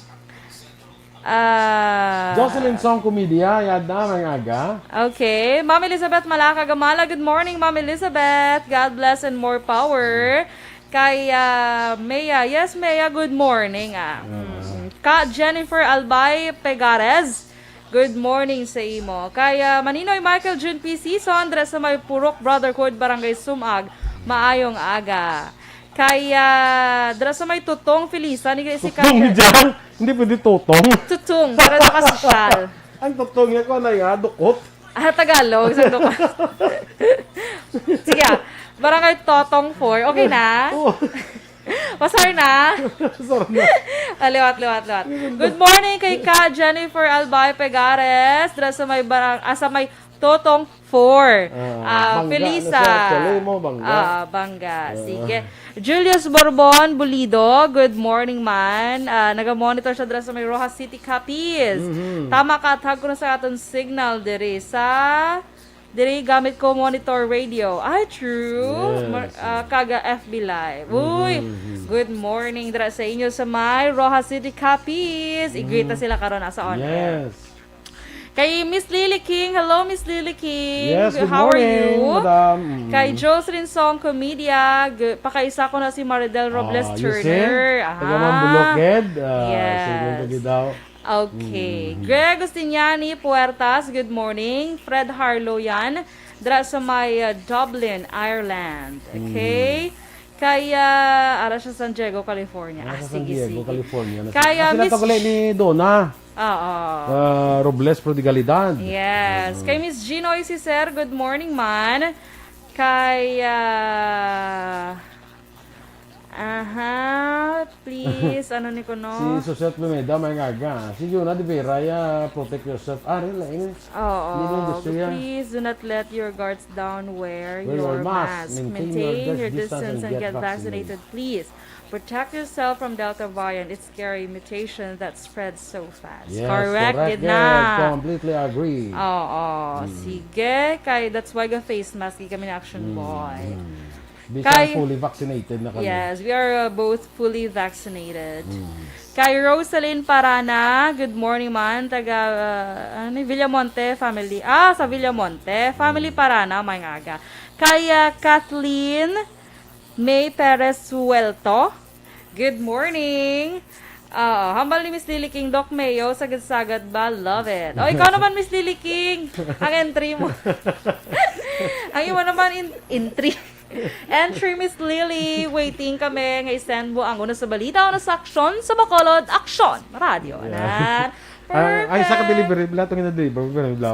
Ah. Jocelyn Song Comedia, yada, may aga. Okay. Ma'am Elizabeth Malaka Gamala, good morning, Ma'am Elizabeth. God bless and more power. Kay, ah, Mea, yes, Mea, good morning, ah. Ah. Mm. Ka Jennifer Albay Pegares, good morning sa imo. Kay, ah, Maninoy Michael June P. Season, dira sa may Purok Brotherhood, Barangay Sumag, maayong aga. Kay, ah, dira sa may Tutong Felisa, ni si Tutong Kay- dyan? Hindi pwede tutong. Tutong, pero nakasosyal. Ang tutong niya, kuwan na yan, dukot. Ah, Tagalog, sa dukot. Sige, ah. Barangay Totong four. Okay na? Oo. Pasar na? Pasar na. Ah, liwat, liwat, liwat. Good morning kay Ka Jennifer Albay Pegares, dira sa may barang-, ah, sa may Totong four. Ah, Ah, Bangga na Felisa. Siya. Actually, mo, Bangga. Ah, Bangga. Ah. Sige. Julius Borbon Bulido, good morning, man. Ah, naga-monitor siya dira sa may Roxas City, Capiz. Mhm. Tama ka, tag ko na sa aton signal diri sa Diri gamit ko monitor radio. Ay, true. Yes. Mar- ah, kaga F B Live. Uy, Mhm. Good morning dira sa inyo sa may Roxas City, Capiz. I-greet na sila karon sa on air. Yes. Kay Miss Lily King. Hello, Miss Lily King. Yes, good How are morning, you? madam. Mm. Kay Jocelyn Song Comedia, g- pakaisa ko na si Maridel Robles Ah, you Turner. see? Taga Mambuloked. Ah, Yes. Sige, lagi daw. Okay. Mm. Greg Justiniani Puertas, good morning. Fred Harlow yan. Dra sa may uh, Dublin, Ireland. Okay? Kaya, ara siya San Diego, California. Ah, Ah, sa San sige, Diego, sige. California. Na Kaya, sila Miss to gali ni Donna. Oo. Ah, Robles Prodigalidad. Yes. Kay Miss Ginoy si Sir, good morning man. Kay, ah, aha, please, ano ni ko, no? Si Suset Lumeda, may ngaga. Si Juna de Vera, ya, protect yourself. Ah, rin lang, eh. Oo. Hindi na industriya. Please do not let your guards down. Wear Wear your your mask, mask. maintain Maintain your your distance, distance and and get get vaccinated. vaccinated. Please protect yourself from Delta variant. It's scary mutation that spreads so fast. Yes, Correct, correct. Gid Yes, na. Completely agree. Oo. Sige. Kay that's why ga face mask kami ni Action Boy. Bisag Kay- fully vaccinated na kami. Yes, we are uh, both fully vaccinated. Kay Rosalyn Parana, good morning man, taga uh, ano, Villamonte family. Ah, sa Villamonte, family Parana, may ngaga. Kay uh, Kathleen May Perez Suelto, good morning. Ah, hambal ni Miss Lily King, Doc Mayo, sagad-sagad ba? Love it. O, ikaw naman, Miss Lily King, ang entry mo. Ang imo naman, in, entry. Entry, Miss Lily, waiting kami nga i-send mo ang una sa balita, una sa aksyon sa Bacolod Aksyon Radyo. Anan. Ang, ang isa ka Perfect. Delivery Bla, itong ina-deliver mo, Bla.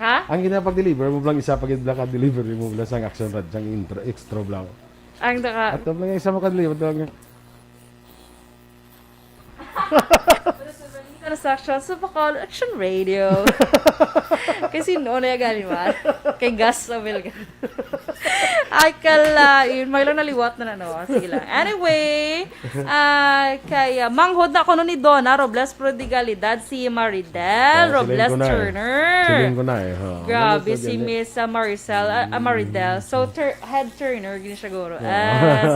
Ha? Ang ginapag-deliver mo, Bla, isa pa gid, Bla, ka-delivery mo, Bla, sang action rad, sang intro, extra, Bla. Ang naka... Ato, Bla, isa mo ka-deliver, Bla. Transaction sa Bacolod Action Radio. Kasi noon na yung ganiwan. Kay gas sa Wilga. Ay, kalain. May lang naliwat na na, no? Sige lang. Anyway, ah, kay, ah, manghod na kuno ni Donna Robles Prodigalidad, si Maridel Ah, Robles siling ko na eh. Turner. Siling ko na eh, ha. Grabe, Ano to, si Janet? Miss, ah, Maricel, ah, ah, Maridel. So, tur- head turner, gini siya guro. Yeah. Yes.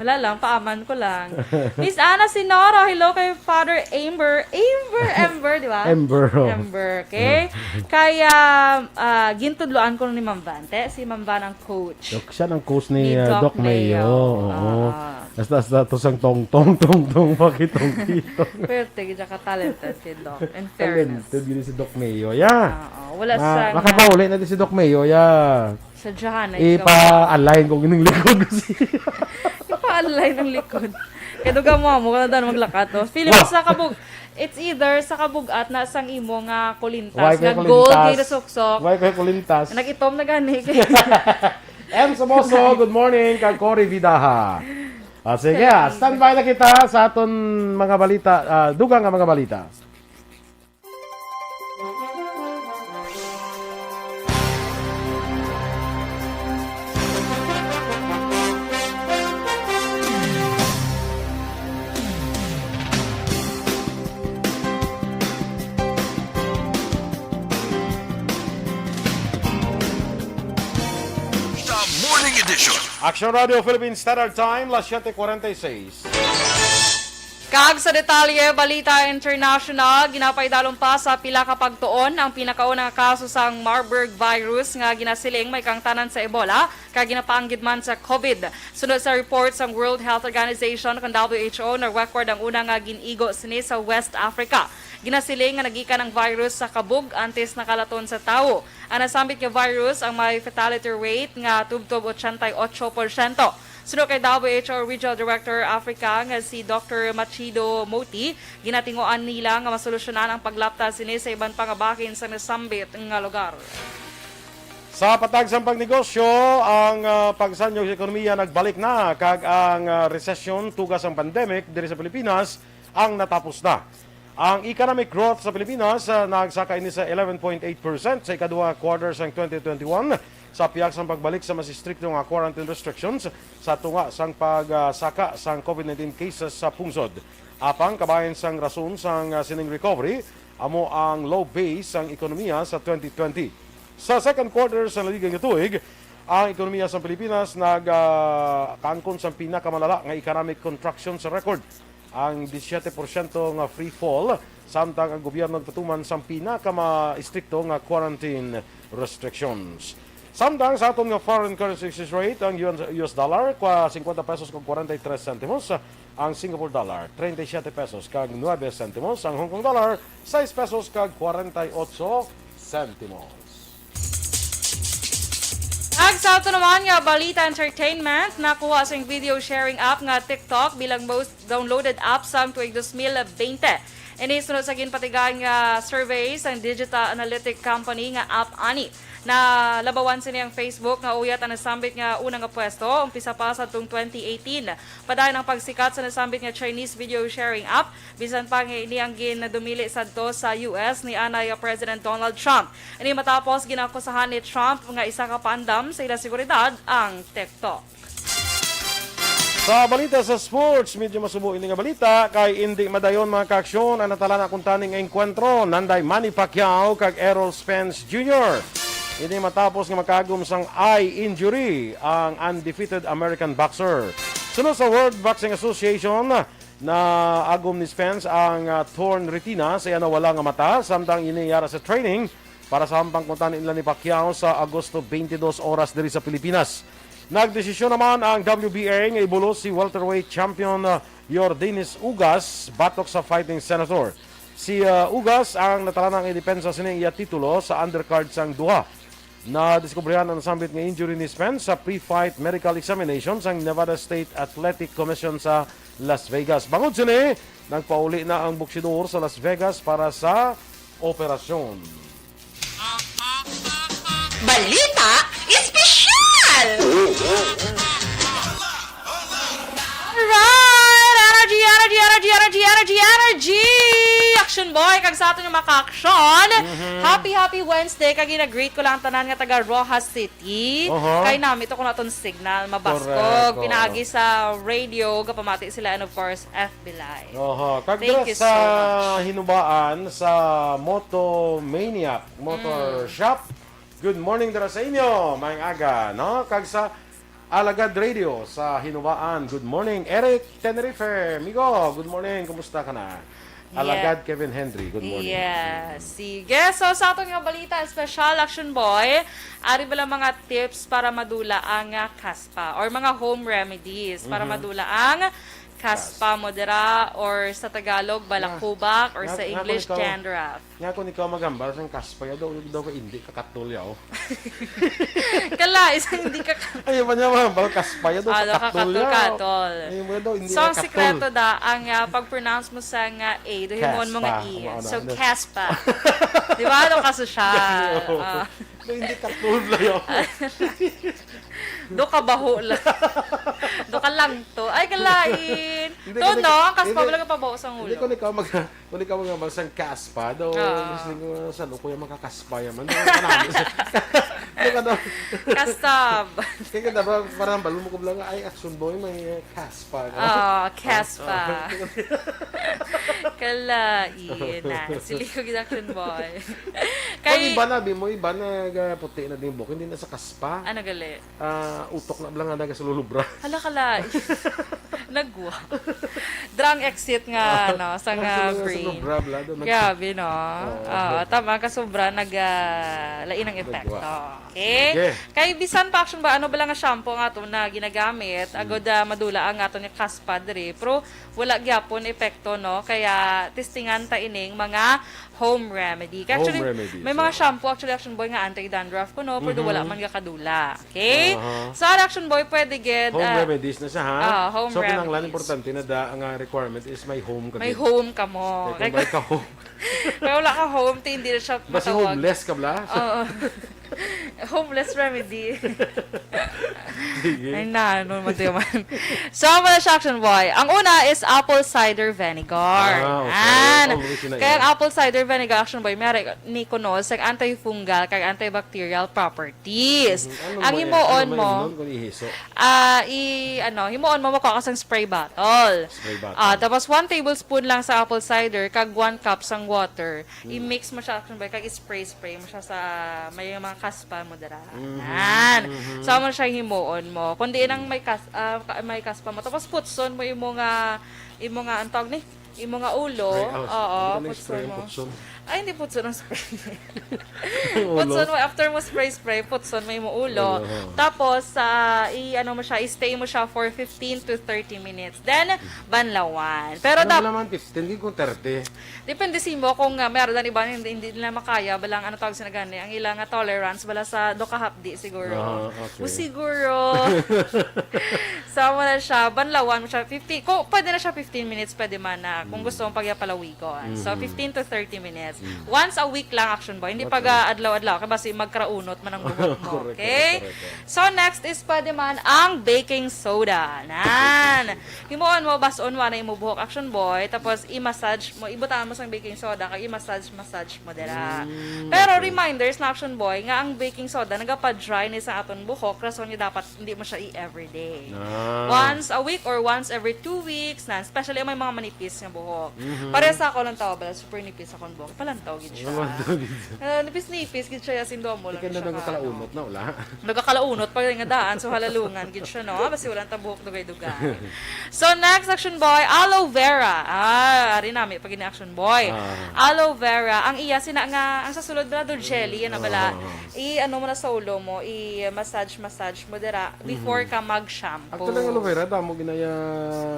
Wala lang, paaman ko lang. Miss Ana Sinoro, hello kay Father Amber. Amber, Amber, di ba? Amber, oh. Amber, okay? Kaya, ah, gintudloan ko ni Ma'am Van. Te, si Ma'am Van ang coach. Dok, siya ang coach Ni ni, uh, Doc Doc Mayo. Mayo. Oo. Ah. Hasta, hasta to sang tong, tong, tong, tong, pakitong, kitong. Pero tigil siya ka-talented si Doc, in fairness. Talented gini si Doc Mayo. Yeah. Oo, wala Ma- sa... Makapauli na din si Doc Mayo. Yeah. Sa Johanna. Ipa-align ko gining likod ko siya. Ipa-align ang likod. Kaya duga mo, mo ka na daw maglakad, oh. Feeling ko sa kabug... It's either sa kabugat na sang imo nga kulintas, Why nga kay gold kulintas? Kay suksok. Why kay kulintas? Nag-itom na gani. M Somoso, good morning. Kag Cory Vidaha. Ah, sige, ah, standby na kita sa aton mga balita, ah, dugang nga mga balita. The Morning Edition. Action Radio Philippine Standard Time, las siete cuarenta y seis. Kag sa detalye, balita international, ginapaidalom pa sa pila ka pagtuon ang pinakauna nga kaso sang Marburg virus nga ginasiling may kaangtanan sa Ebola, kag ginapaanggid man sa COVID. Sunod sa report sang World Health Organization kag W H O, na-record ang una nga gin-igo sini sa West Africa. Ginasiling nga nagikan ang virus sa kabug antes nakalaton sa tawo. Ang nasambit nga virus ang may fatality rate nga tubtob ochenta y ocho porsyento. Suno kay W H O Regional Director Africa nga si Doctor Machido Moti, ginatinguan nila nga masolusyonan ang paglapta sini sa iban pa nga bahin sa nasambit nga lugar. Sa patag sang pagnegosyo, ang, ah, pagsanyog sa ekonomiya nagbalik na, kag ang, ah, resesyon tuga sang pandemic diri sa Pilipinas ang natapos na. Ang economic growth sa Pilipinas, ah, nagsaka ini sa eleven point eight percent sa ikaduha nga quarter sang twenty twenty-one, sa pihak sang pagbalik sa mas estrikto nga quarantine restrictions sa tunga sang pagsaka sang COVID nineteen cases sa pungsod. Apang kabahin sang rason sang, ah, sining recovery amo ang low base sang ekonomiya sa twenty twenty. Sa second quarter sa naligikan nga tuig, ang ekonomiya sa Pilipinas nag, ah, kaangkon sang pinakamalala nga economic contraction sa record, ang disisiete porsyento nga free fall, samtang ang gobyerno nagpatuman sang pinakama-estrikto nga quarantine restrictions. Samtang sa aton nga foreign currency exchange rate, ang U S, U S dollar, kwa fifty pesos kag forty-three centimos, ang Singapore dollar, treinta y siete pesos kag nuebe centimos, ang Hong Kong dollar, sais pesos kag kwarenta y otso sentimos. Ag sa ato naman nga balita entertainment, nakuha sing video sharing app nga TikTok bilang most downloaded app sang tuig dos mil bente. Ini sunod sa ginpatigayon nga survey sang digital analytic company nga App Annie. Nalabawan sini ang Facebook nga uyat ang nasambit nga una nga pwesto, umpisa pa sa tung twenty eighteen. Padayon ang pagsikat sa nasambit nga Chinese video sharing app, bisan pa nga ini ang ginadumili sadto sa U S ni anay President Donald Trump. Ini matapos ginakusahan ni Trump nga isa ka paandam sa ila seguridad ang TikTok. Sa balita sa sports, medyo masubo ini nga balita kay indi madayon, mga kaaksyon, ang natalana kuntani nga engkwentro nanday Manny Pacquiao kag Errol Spence Junior. Ini matapos nga makaagom sang eye injury ang undefeated American boxer. Sunod sa World Boxing Association, naagom ni Spence ang, ah, torn retina sa iya nawala nga mata, samtang ini yara sa training para sa hampang kuntani nila ni Pacquiao sa Agosto twenty-two oras diri sa Pilipinas. Nagdesisyon naman ang W B A nga ibulos si welterweight champion, ah, Yordenis Ugas batok sa fighting senator. Si, ah, Ugas ang natalana nga idepensa sini iya titulo sa undercard sang duha. Nadiskubrihan ang nasambit nga injury ni Spence sa pre-fight medical examination sang Nevada State Athletic Commission sa Las Vegas. Bangod sini, nagpauli na ang boksidor sa Las Vegas para sa operasyon. Balita Espesyal! Alright! Energy, energy, energy, energy, energy, energy! Action boy, kag sa aton nga maka-action. Happy, happy Wednesday. Kag gina-greet ko lang ang tanan nga taga Roxas City. Oho. Kay nami to kung aton signal mabaskog. Correct, oo. Pinaagi sa radio, gapamati sila, and of course, F B Live. Oho. Kag Thank dira you sa so much. Hinubaan sa Moto Maniac Motor Shop. Good morning dira sa inyo, maayong aga, no? Kag sa Alagad Radio sa Hinubaan. Good morning, Eric Tenerife. Migo, good morning. Kumusta ka na? Alagad Kevin Henry, good morning. Yes. Sige. So, sa aton nga balita, special action boy, ari bala mga tips para madula ang ah, kaspa or mga home remedies para Mhm. madula ang kaspa mo dira, or sa Tagalog, balakubak, or Nga- sa nga English, kung ikaw- dandruff. Nga kung ikaw maghambal sang kaspa, ya daw, daw ka hindi kakatol, yaw. Kala, isang hindi ka ka- Ay, pa niya maghambal kaspa, ya daw Ah, daw kakatol, yaw. kakatol-katol. Ay, mo daw hindi So, ang kakatol. Sikreto da, ang ah, pag-pronounce mo sa nga A, do himon mo nga Kaspa. E. Mao na, So, ano. kaspa. Di ba? Ano kaso siya? Oo. Ah, Daw hindi katol, yaw. do kabaho lang. Do ka lang to. Ay, kalain. Hindi, To, hindi, no? Ang kaspa hindi. mo lang kapabaho sa ulo. Hindi ko ikaw mag Hindi ka mga mansang kaspa daw. Ah. Gusto ko sa ano ko yung makakaspa yaman. Ano naman? Ano ka daw? Kasab. Kaya ka daw, parang balo mo ko lang, ay, action boy, may uh, kaspa. No? Ah, kaspa. Kalain na. Sili ko gid action boy. Kay Kay, iba na, bi mo, iba na uh, puti na din buhok, hindi na sa kaspa. Ano gali? Ah, utok na lang nga nagasululubra. Hala, kalain. Nagwa. Drang exit nga, ano, sa nga Sa brain. lubra, bla, doon nag- Grabe, no? Oo. Oo, tama, kasobra, nag, ah, lain ang epekto. Nagwa. Okay? Sige. Kay bisan pa, action ba, ano ba lang nga shampoo nga ato na ginagamit, agod ah, madula ang ato ni kaspa diri, pero wala gyapon epekto, no? Kaya testingan ta ining mga home remedy. Kaya Home actually, remedies, may mga oo. shampoo, actually, action boy, nga anti-dandruff ko, no? Pero Mhm. wala man gakadula. Okay? Aha. So, ang action boy, pwede gid, Home ah, remedies na siya, ha? Ah, home So, kinahanglan remedies. importante na da, ang ah, requirement is may home ka may din. Home ka mo. Kaya kung may ka home. Kaya wala ka home, ti hindi na siya Basta matawag. Homeless ka bla? Oo. Homeless remedy. Sige. Ay, na, ano naman to yaman. So, amo na siya, Action Boy. Ang una is apple cider vinegar. Ah, okay. Yan. Always na Kaya yan. Ang apple cider vinegar, Action Boy, may ari ni kuno sa antifungal kag antibacterial properties. Ano Ang may- himuon ano may mo, imnon kung ihiso? ah, i, ano, himuon mo, makuha ka sang spray bottle. Spray bottle. Ah, tapos one tablespoon lang sa apple cider, kag one cup sang water. I-mix mo siya, Action Boy, kag i-spray-spray mo siya sa may mga kaspa mo dira. Mhm, Yan. mhm. So, amo siya himuon mo. Kundi nang may kas ah, ka- may kaspa mo. Tapos putson mo imo nga imo nga ang tawag ni imo nga ulo. Ay, oh, Oo, hindi ka nag-spray putson ang mo. putson. Ay, hindi putson ang spray. Ang ulo. Putson mo after mo spray-spray, putson mo imo ulo. Ulo, oo. Tapos sa i ano mo siya, i-stay mo siya for fifteen to thirty minutes. Then banlawan. Pero Ano dap- naman fifteen, di kung thirty. Depende sa imo kung uh, meron lang iba hindi, hindi nila makaya balang ano tawag sila gani ang ilang nga tolerance bala sa do ka hapdi siguro. Ah, okay. O siguro. So, amo na siya, banlawan mo siya fifteen. Kung pwede na siya fifteen minutes, pwede man na kung gusto mong pagyapalawigon. So, Mhm. fifteen to thirty minutes. Once a week lang, Action Boy. Hindi Once pag a week. ah, adlaw-adlaw kay basi magkaraunot man ang buhok mo. Correct, Okay? correct, correct. So, next is pwede man ang baking soda. Nan. Himuon mo, bas-on mo na imo buhok, Action Boy. Tapos, i-massage mo, ibutangan mo sang baking soda, kag i-massage, massage mo dira. Mm, Pero okay. Reminders na, Action Boy, nga ang baking soda nagapa-dry ni sa aton buhok, rason nga dapat hindi mo siya i-everyday. Ah. Once a week or once every two weeks na, especially ang may mga manipis nga buhok. Mhm. Pareha sa ako lang tao, bala, super nipis akong buhok. Palantaw gid siya. Palantaw gid siya. Ah, nipis-nipis gid siya, ya, sindomo lang Ikaw siya na ka, nagkalaunot na, wala. Nagakalaunot pa nga daan, so halalungan gid siya, no? Basi wala ta buhok dugay-dugay. So, next, Action Boy, aloe vera. Ah, ari nami pag ini, Action Boy. Ah. Aloe vera, ang iya sina nga, ang sa sulod bala do jelly, yan na bala. Ah. I, ano mo na sa ulo mo, i-massage, massage mo dira before ka mag-shampoo. Actually, ang aloe vera, damo ginaya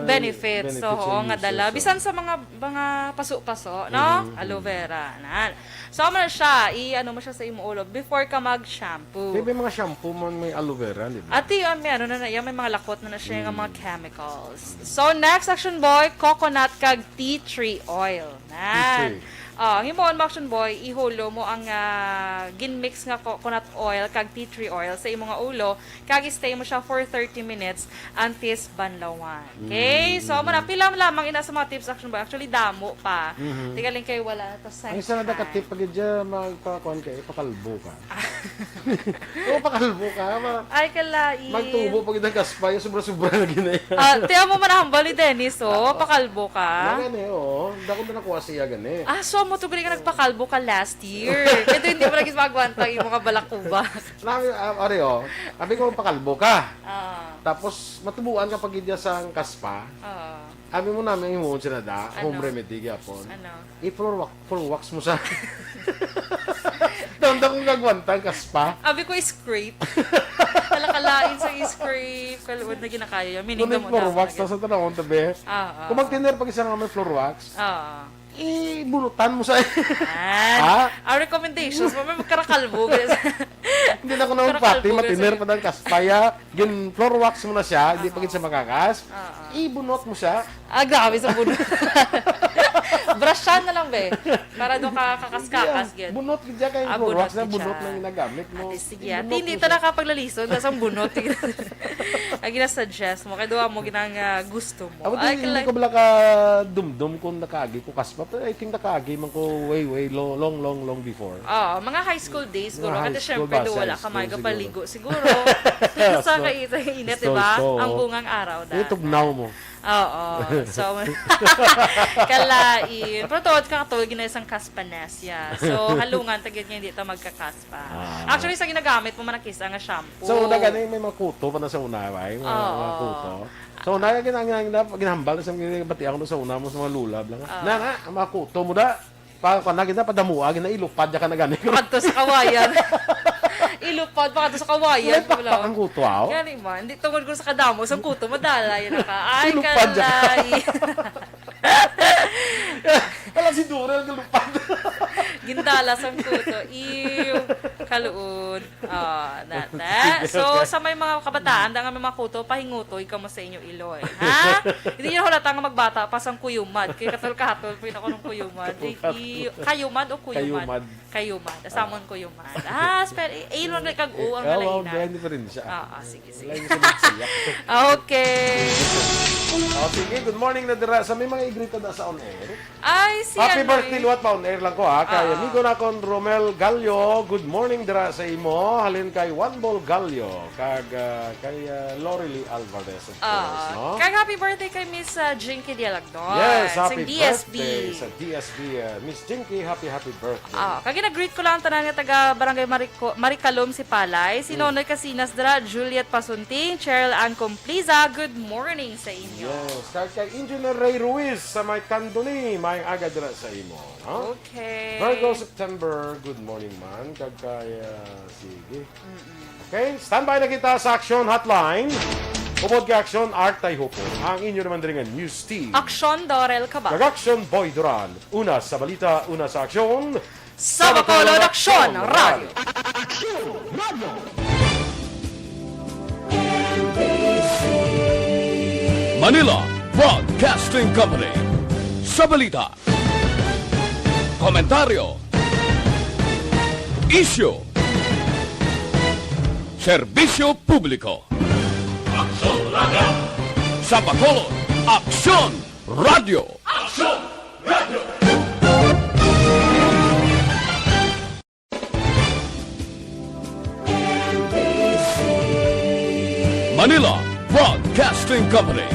Benefits, oo, ang nga uses, dala. so. Bisan sa mga mga paso-paso, no? Mhm. Aloe vera, nan. So, amo na siya, i-ano mo siya sa imo ulo before ka mag-shampoo. Di ba yung mga shampoo mo may aloe vera, di ba? Ati, ah, may ano na na, yan, may mga lakot na na siya, yung mga chemicals. So, next, Action Boy, coconut kag tea tree oil. Nan. Tea tree. Ah, ang himuon mo, Action Boy, ihulo mo ang ah, ginmix nga coconut oil kag tea tree oil sa imo nga ulo, kag i-stay mo siya for thirty minutes antes banlawan. Okay? So, amo na, pila lamang ina sa mga tips, Action Boy. Actually, damo pa. Mhm. Tigaling kay wala na to sa Ang isa na time. Ka-tip pa gid dyan, magpakuan ka, ipakalbo ka. O, pakalbo ka, ma. Ay, kalain. Magtubo pa gid ang kaspa, yung sobra-sobra na ginaya. Ah, tiyan mo man ang hambal ni Dennis, oh. Pakalbo ka. Wala gani, oo. Dako na nakuha siya gani. Ah, so mo to gali nga nagpakalbo ka last year. Kaya hindi mo lagi magwanta ang imo nga balakubak. Nami, ah, ari, oh. Abi ko, pakalbo ka. Ah, Tapos, matubuan ka pag gid sa kaspa. ah. Abi mo namin himuon sila da, Ano? home remedy gyapon. Ano? I-floor wax, floor wax mo sa. Doon daw kung gagwantang kaspa. Abi ko scrape. Kalakalain sa scrape. Kaluod na ginakayo. Meaning Kung damo floor na. Wax, sa sa tanawon tabi. Ah, ah. Kung mag-thinner pag isa nga may floor wax, Ah. ibunutan mo sa. Yan. Ha? Our recommendations, mo may magkarakalbo. Hindi na ko naman pati, Karakalbo, matiner sir. pa ng kaspa, ya. Gin floor wax mo na siya, hindi pa gid siya makakas. Ah, ah. Ibunot mo siya. Ah, grabe sa bunot. Brushan na lang, be. Para do ka kakas-kakas, Hindi, ah. gid. Bunot gid siya kay Ah, floor bunot wax na gid bunot siya. lang ginagamit mo. Ate, sige. Ibunot Ate, hindi mo ito siya. Nakapaglalisod. Sa bunot. Ang ginasuggest mo. Kaya duha mo ginang ah, gusto mo. Ako Ay, din, hindi kalay- ko bala kadumdum kung nakaagi ko kaspa, pero I think nakaagi man ko way, way, long, long, long, long before. Oo, mga high school days, Mga guro. high Kasi school syempre, ba, do sa wala high ka may school kapaligo. Siguro, sa So, kaita init, gusto di ba? ko. Ang bungang araw na. Itugnaw mo. Oo. So, kalain. Pero tuod ka katulog na isang kaspanes, yeah. So, halungan, tagid nga hindi ta magkakaspa. Ah. Actually, sa ginagamit mo, manakisa nga shampoo. So, una gani may mga kuto pa na sa una, ba? Yung mga, Oo. mga kuto. So, una gani ang gina- ginahambal sa mga bati ako sa una mo sa mga lula, bla nga. Oo. Na, na, ang mga kuto mo da. Pa, pa na gina padamua gina ilupad ya ka na gani. Kadto sa kawayan. Ilupad pa kadto sa kawayan. May pakpak ang kuto, aw. Gani man, di tungod ko sa kadamo sa kuto, madala yun ka. Ay, Ilupad ya. Kalay. Wala si Dorel, galupad. Gindalas ang kuto. Ew. Kaluod. Ah, that, that. So, sa may mga kabataan, da nga may mga kuto, pahingutoy kamo sa inyo iloy. Ha? Hindi nyo halata nga magbata pa sang kuyumad. Kay katol-katol, pinako ng kuyumad. Ew. Kayumad o kuyumad? Kayumad. Kayumad. Samon kuyumad. Ah, spell. Eh, eh, lang kag o ang Eh, awa, nalaina. may diferensya. Ah, ah, sige, sige. Wala yung sa siya. Okay. Oh, sige, good morning na dira. Sa may mga igrita na sa on air. Ay, si Happy ano birthday, eh. Luwat, pa on air lang ko, ha. Kay Ah. Amigo na kon Romel Gallo, good morning dira sa imo. Halin kay Juan Bol Gallo, kag ah, kay ah, Lorely Alvarez, of course, Ah, no? kag happy birthday kay Miss ah, Jinky Dialagdon. Yes, sa happy D S B. birthday sa D S B, ah, Miss Jinky. Happy, happy birthday. Ah, kag gina-greet ko lang ang tanan nga taga Barangay Marico- Maricalom, Sipalay, si Mm. Nonoy Casinas dira, Juliet Pasunting, Cheryl Ann Compliza. Good morning sa inyo. Yes, kag kay Engineer Ray Ruiz sa may Candoni, may aga dira sa imo, no? Okay. Virgo September, good morning man. Kag kay, ah, sige. Okay, standby na kita sa Action Hotline. Upod kay Action, Art Tayhupon. Ang inyo naman diri nga news team. Aksyon, Dorel Cabal. Kag Action, Boy Duran. Una sa balita, una sa aksyon. Sa Bacolod, Aksyon, Radyo. Manila Broadcasting Company. Sa balita, komentaryo, isyu, serbisyo publiko. Aksyon Radyo. Sa Bacolod, Aksyon Radyo. Aksyon Radyo. Manila Broadcasting Company.